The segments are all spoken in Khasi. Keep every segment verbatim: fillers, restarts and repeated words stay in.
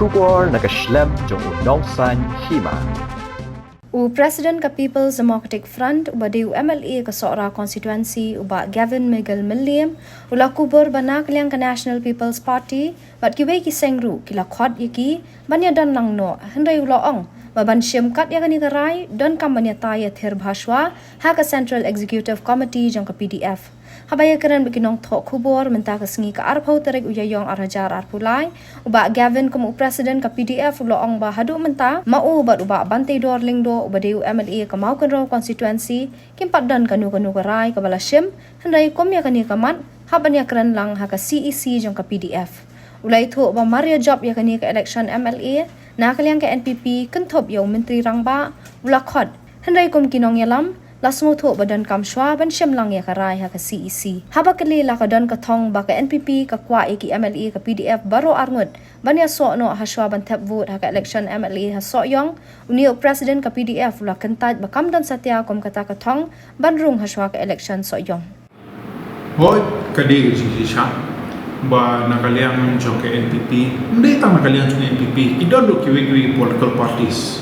Khubor na ka shlem jong u nongsaiñ hima. U President ka People's Democratic Front, uba dei u M L A ka Sohra Constituency, u Bah Gavin Miguel Mylliem, u la kubur ba na ka liang ka National People's Party bad kiwei ki seng ruh ki la khot ïa ki ban ïa don lang noh, hynrei u la ong ba ban shim kat ïa kane ka rai, donkam ban ïa tai ïa thir bha shuwa ha ka Central Executive Committee jong ka P D F. Haba ïa kren bad ki nongthoh khubor mynta ka sngi ka arphew tarik u Ïaïong ar hajar arphew lai, u Bah Gavin kum u President ka P D F u la ong ba haduh mynta ma u bad u Bah Banteidor Lyngdoh, uba dei u M L A ka Mawkynrew Constituency, kim pat don kano kano ka rai kaba la shim, hynrei kum ïa kane ka mat hap ban ïa kren lang ha ka C E C jong ka P D F. U la ïathuh ba mar ïa jop ïa kane ka election M L A na ka liang ka N P P kynthup ïa u Myntri Rangbah, u la khot, hynrei kum ki nongïalam la sngewthuh ba donkam shuwa ban shim lang ïa ka rai ha ka C E C. Haba kylli la ka don ka thong ba ka N P P ka kwah ïa ki M L A ka P D F baroh arngut ban ïa soh noh ha shuwa ban thep vote ha ka election M L A ha Sohiong, une u President ka P D F u la kyntait ba kam don satia kum kata ka thong ban rung ha shuwa ka election Sohiong. Hooid, ka dei ka jingshisha ba na ka liang jong ka N P P, ym dei tang na ka liang jong ka N P P, ki don ruh kiwei kiwei political parties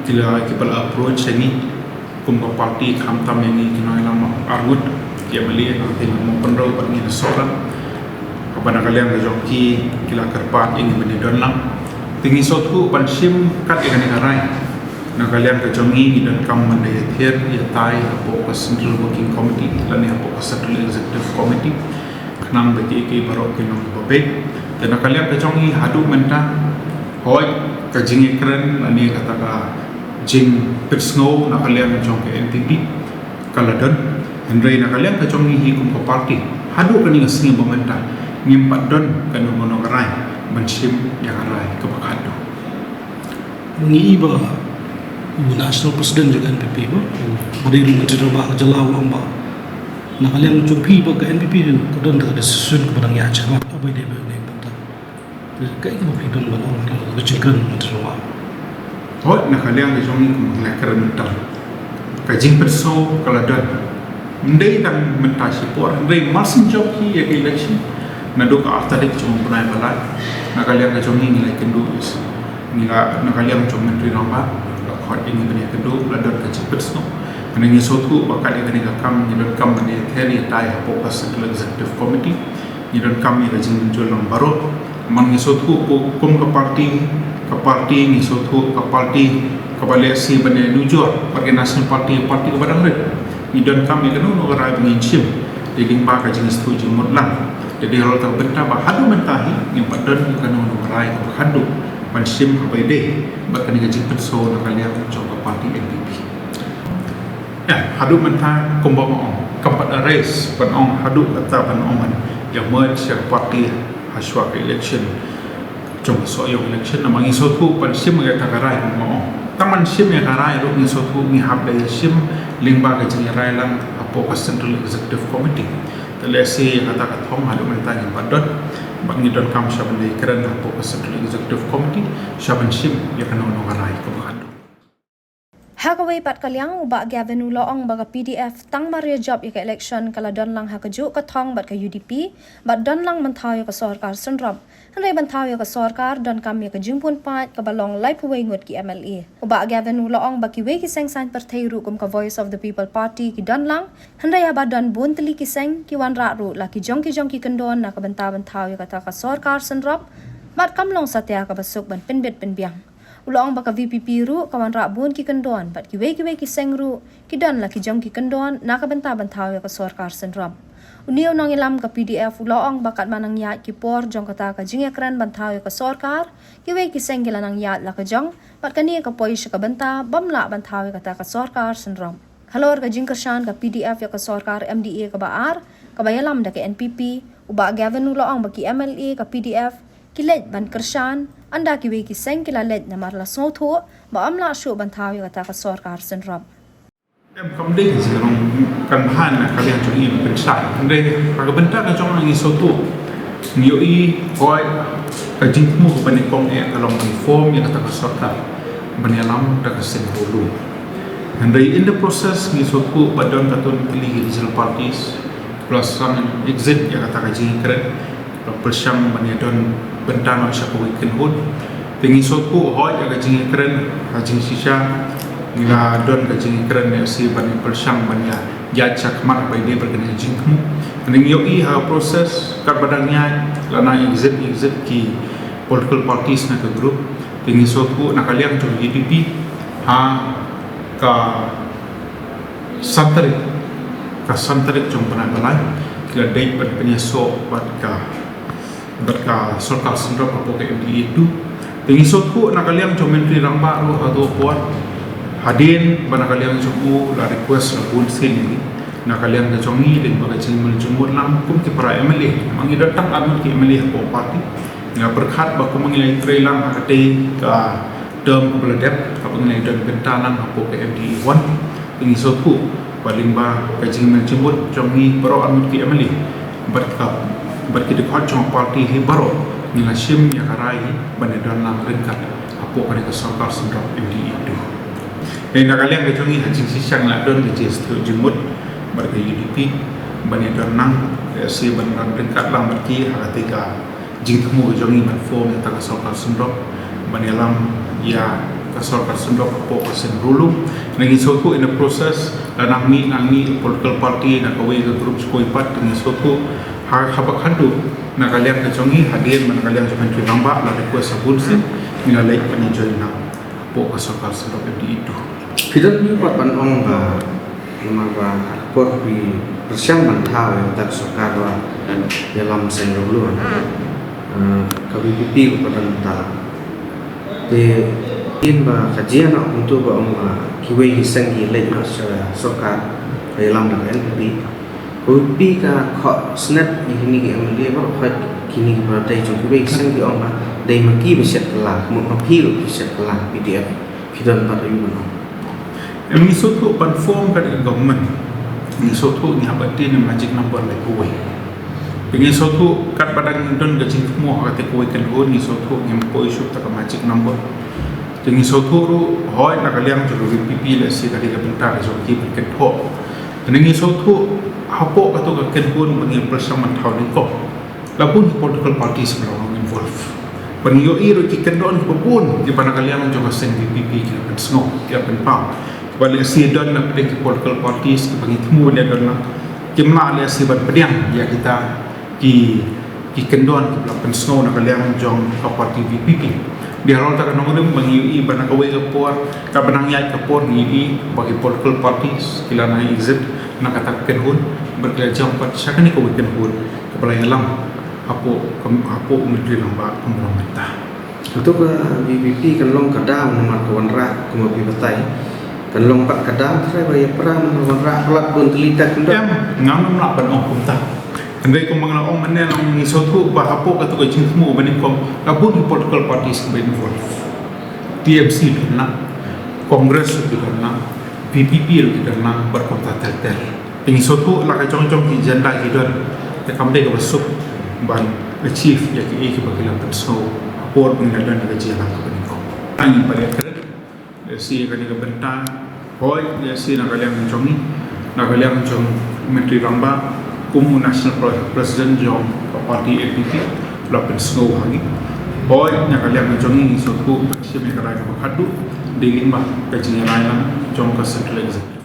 ki la, kiba la approach ïa ngi kum ka party, khamtam ïa ngi ki nongïalam arngut, ki M L A na ka liang Mawkynrew bad ngi na Sohra, kaba na ka liang ka jong ki ki la kyrpad ïa ngi ban ïa don lang. Te ngi sngewthuh ban shim kat ïa kane ka rai. Na ka liang ka jong ngi, ngi donkam ban da ïa thir ïa tai hapoh ka Central Working Committee lane hapoh ka Central Executive Committee, khnang ba kiei kiei baroh kin long ba beit. Te na ka liang ka jong ngi haduh mynta, hooid, ka jingïakren lane kata ka jingpynsngew na ka liang jong ka N P P ka la don, hynrei na ka liang ka jong ngi hi kum ka party, haduh kane ka sngi ba mynta ngim pat don kano kano ka rai ban shim ïa ka rai kaba khatduh. Ngi i ba u National President jong ka N P P ba, ba dei ruh Myntri Rangbah ka jylla u ong ba na ka liang jong phi ba ka N P P ka don ka decision kaba dang ïa jingmut, aba dei ba ne mynta. Te kaei kaba phi don ban ong ha ka jingkren Myntri Rangbah? Hooid, na ka liang ka jong ngi kum ngi la kren mynta, ka jingpynsngew ka la don. Ym dei tang mynta shipor, hynrei mar shen jop hi ïa ka election naduh ka ar tarik jong u bnai ba lai, na ka liang ka jong ngi ngi la ïakynduh, ngi la, na ka liang jong Myntri Rangbah la khot ïa ngi ban ïakynduh, la don ka jingpynsngew. Hynrei ngi sngewthuh ba kat ïa kane ka kam ngi donkam ban ïa thir ïa tai hapoh ka Central Executive Committee. Ngi donkam ïa ka jingmynjur lang baroh. Man ngi sngewthuh kum ka party, ka party ngi sngewthuh ka party kaba lehse ban ïa nujor bad ka National Party, party kaba dang rit. Ngi donkam ïa kano kano ka rai ba ngin shim, dei lyngba ka jingsngewthuh jingmut lang. Te dei halor kata ka bynta ba haduh mynta hi ngim pat don kano kano ka rai kaba khatduh ban shim haba ïadei bad kane ka jingpynsngew na ka liang jong ka party N P P. Ïa, haduh mynta kumba nga ong, kam pat raise ban ong haduh kata ban ong ban ïa merge ïa ka party ha shuwa ka election jong ka Sohiong election, namar ngi sngewthuh ban shim ïa kata ka rai, kumba nga ong. Tang ban shim ïa ka rai ruh ngi sngewthuh ngi hap da ïa shim lyngba ka jingïarai lang hapoh ka Central Executive Committee. Te lehse ïa kata ka thong haduh mynta ngim pat don, bad ngi donkam shuwa ban da ïa kren hapoh ka Central Executive Committee shuwa ban shim ïa kano kano ka rai kaba khatduh. Ha kawei pat ka liang, u Bah Gavin u la ong ba ka P D F tang mar ïa jop ïa ka election ka la don lang ha kajuh ka thong bad ka U D P, bad don lang ban thaw ïa ka sorkar synrop. Hynrei ban thaw ïa ka sorkar donkam ïa ka jingpynpaid kaba long laiphew wei ngut ki M L A. U Bah Gavin u la ong ba kiwei ki seng saiñ pyrthei ruh kum ka Voice of the People Party ki don lang, hynrei haba don bun tylli ki seng ki wanrah ruh la ki jong ki jong ki kyndon na ka bynta ban thaw ïa kata ka sorkar synrop, bad kam long satia kaba suk ban pynbit pynbiang. U la ong ba ka V P P ruh ka wanrah bun ki kyndon, bad kiwei kiwei ki seng ruh ki don la ki jong ki kyndon na ka bynta ban thaw ïa ka sorkar synrop. Une u nongïalam ka P D F u la ong ba katba nang ïaid ki por jong kata ka jingïakren ban thaw ïa ka sorkar, kiwei ki seng ki la nang ïaid la ka jong, bad kane ka poi sha ka bynta bym lah ban thaw ïa kata ka sorkar synrop. Halor ka jingkyrshan ka P D F ïa ka sorkar M D A kaba ar, kaba ïalam da ka N P P, u Bah Gavin u la ong ba ki M L A ka P D F ki leit ban kyrshan ynda kiwei ki seng ki la leit namar la sngewthuh ba ym lah shuh ban thaw ïa kata ka sorkar synrop. Em, kam dei ka jingrong kan bha na ka liang jong ngi ban pynshai. Hynrei ha ka bynta ka jong ngi sngewthuh, ngi ïohi hooid ka jingthmu kaba nyngkong eh ka long ban form ïa kata ka sorkar ban ïalam da ka seng Mawlum. Hynrei in the process ngi sngewthuh ba don katto katne ki regional parties ki la sdang exit ïa kata ka jingïakren, ki la pyrshang ban ïadon bynta noh sha kawei ka kynhun. Te ngi sngewthuh hooid ïa ka jingïakren, ha jingshisha ngi la don ka jingïakren ne shi ban ïa pyrshang ban ïa ïaid sha khmat ha kaba ïadei bad kane ka jingthmu. Te ngi ïohi ha process katba dang ïaid la nang exit exit ki political parties na ka group. Te ngi sngewthuh na ka liang jong U D P ha ka san tarik, ka san tarik jong bnai ba lai ki la dei ban pynïasoh bad ka bad ka sorkar syndrop hapoh ka M D A two. Te ngi sngewthuh na ka liang jong Myntri Rangbah ruh ha kato ka por hadien ba na ka liang jong u la request la bun sien ïa ngi, na ka liang ka jong ngi lyngba ka jingmyntoi jingmut lang kum ki para M L A, ma ngi don tang arngut ki M L A hapoh party. Nga pyrkhat ba kum ngi la ïatrei lang ha katei ka term kaba la dep, kaba ngi la don bynta lang hapoh ka M D A one. Te ngi sngewthuh ba lyngba ka jingmyntoi jingmut jong ngi baroh arngut ki M L A bad ka, bad ki dkhot jong ka party hi baroh, ngi la shim ïa ka rai ban ïa don lang ryngkat hapoh kane ka sorkar syndrop M D A two. Te na ka liang ka jong ngi ha jingshisha ngi la don ka jingsheptieng jingmut bad ka U D P ban ïa don lang, eh, shi ban don ryngkat lang bad ki ha katei ka jingthmu ka jong ngi ban form ïa kata ka sorkar syndrop ban ïalam ïa ka sorkar syndrop hapoh ka seng ruh. Ngi sngewthuh in the process la nang mih nang mih political party na kawei ka group sha kawei pat, ngi sngewthuh ha, haba khatduh na ka liang ka jong ngi hadien ba na ka liang jong Myntri Rangbah la request ha bun sien, ngi la leit ban ïa join lang hapoh ka sorkar syndrop M D A two. Phi don mih pat ban ong ba namar ba ha ka por phi pyrshang ban thaw ïa kata ka sorkar ba ïalam seng ruh. Eh, ka V P P ka pat don bynta. Te ïa ba ka jia na kumto ba ong ba kiwei ki seng ki leit noh sha sorkar ba ïalam da ka N P P. Ka V P P ka khoh snet ïa kine ki M L A baroh, khoh kine ki baroh, dei jong kiwei ki seng ki ong ba dei ma ki ba shet kylla, mut ma phi ruh phi shet kylla, P D F. Phi don pat aiu ban ong? Em, ngi sngewthuh ban form ka government, ngi sngewthuh ngi hap ban tip ïa ka magic number lai kawei. Te ngi sngewthuh katba dang don ka jingthmu ha kata kawei ka kynhun, ngi sngewthuh ngim poi shuh da ka magic number. Te ngi sngewthuh ruh hooid na ka liang jong ka V P P lehse ka dei ka bynta ka jong ki ban kynthoh. Te ngi sngewthuh hapoh kato ka kynhun ba ngi pyrshang ban thaw nyngkong, la bun ki political parties ba la long involve. Ban ïohi ruh ki kyndon kiba bun kiba na ka liang jong ka seng V P P ki la pynsngew, ki la pynpaw. Kiba lehse don na pdeng ki political parties kiba ngi thmu leh don lang, kim lah lehse ban pdiang ïa kita ki, ki kyndon kiba la pynsngew na ka liang jong ka party V P P. Dei halor kata ka nongrim ba ngi ïohi ba na kawei ka por, kaba nang ïaid ka por ngi ïohi ba ki political parties ki la nang exit na kata ka kynhun bad ki la jump pat sha kane kawei ka kynhun kaba la ïalam hapoh, hapoh u Myntri Rangbah kum u rangbah mynta. Kato ka V P P kan long ka daw namar ka wanrah kumba phi batai. Kan long pat ka daw trai ba ïapra namar wanrah palat bun tylli ta kyndon. Em, ngam lah ban ong kumta. Hynrei kumba nga la ong mynne, ngi sngewthuh ba hapoh kato ka jingthmu ba nyngkong la bun ki political parties kiba involve. T M C ruh don lang, Congress ruh don lang, V P P ruh don lang bad kumta ter ter. Te ngi sngewthuh la ka jong jong ki agenda ki don, te kam dei kaba suk ban achieve ïa kiei kiba ki la pynsngew ha por ba ngi la don ïa ka jingïalang kaba nyngkong. Ngi pat ïakren lehse kane ka bynta, hooid lehse na ka liang jong ngi, na ka liang jong u Myntri Rangbah kum u National Pre-, President jong ka party N P P la pynsngew ha ngi. Hooid na ka liang jong ngi ngi sngewthuh ba shim ïa ka rai kaba khatduh dei lyngba ka jingïarai lang jong ka Central Executive.